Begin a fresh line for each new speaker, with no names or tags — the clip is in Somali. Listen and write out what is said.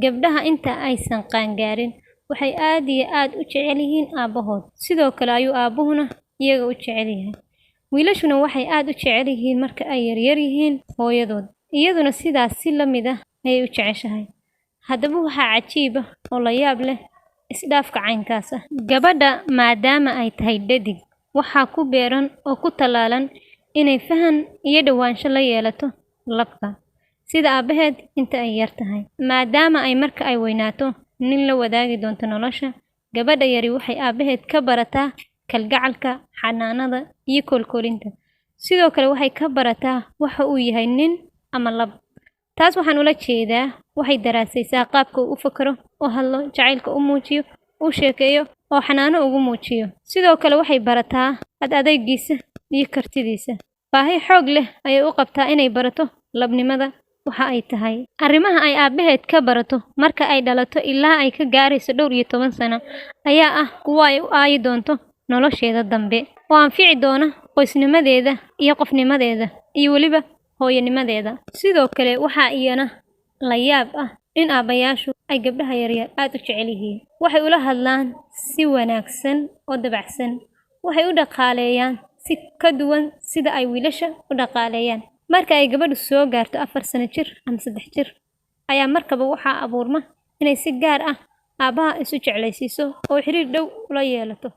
Gabdhaha inta aysan qaangaarin waxay aad iyo aad u jecel yihiin aabbahood, sidoo kale ayuu aabbuhuna iyaga u jecel yahay. Wiilashuna waxay aad u jecel yihiin marka ay yaryar yihiin hooyadood, iyaduna sidaas si la mid ah ayay u jeceshahay. Haddaba waxaa cajiib ah oo la yaab leh isdhaafka caynkaas ah. Gabadha maadaama ay tahay dhadig, waxaa ku beeran oo ku tallaalan inay fahan iyo dhowaansho la yeelato labka, sida aabbaheed inta ay yar tahay. Maadaama ay marka ay weynaato nin la wadaagi doonto nolosha, gabadha yari waxay aabbaheed ka barataa kalgacalka, xanaanada iyo koolkoolinta. Sidoo kale waxay ka barataa waxa uu yahay nin ama lab. Taas waxaan ula jeedaa waxay daraasaysaa qaabka uu u fakaro, u hadlo, jacaylka u muujiyo, u sheekeeyo oo xanaano ugu muujiyo. Sidoo kale waxay barataa ad adaygiisa iyo kartidiisa. Baahi xoog leh ayay u qabtaa inay barato labnimada waxa ay tahay. Arrimaha ay aabbaheed ka barato marka ay dhalato ilaa ay ka gaarayso dhowr iyo toban sano ayaa ah kuwo ay u aayi doonto nolosheeda dambe oo anfici doona qoysnimadeeda iyo qofnimadeeda iyo weliba hooyanimadeeda. Sidoo kale waxaa iyana la yaab ah in aabbayaashu ay gabdhaha yaryar aad u jecel yihiin. Waxay ula hadlaan si wanaagsan oo dabacsan. Waxay u dhaqaaleeyaan si ka duwan sida ay wiilasha u dhaqaaleeyaan. Marka ay gabadhu soo gaarto 4 sano jir ama 3 jir, ayaa markaba waxaa abuurma inay si gaar ah aabbaha isu jeclaysiiso oo xiriir dhow ula yeelato.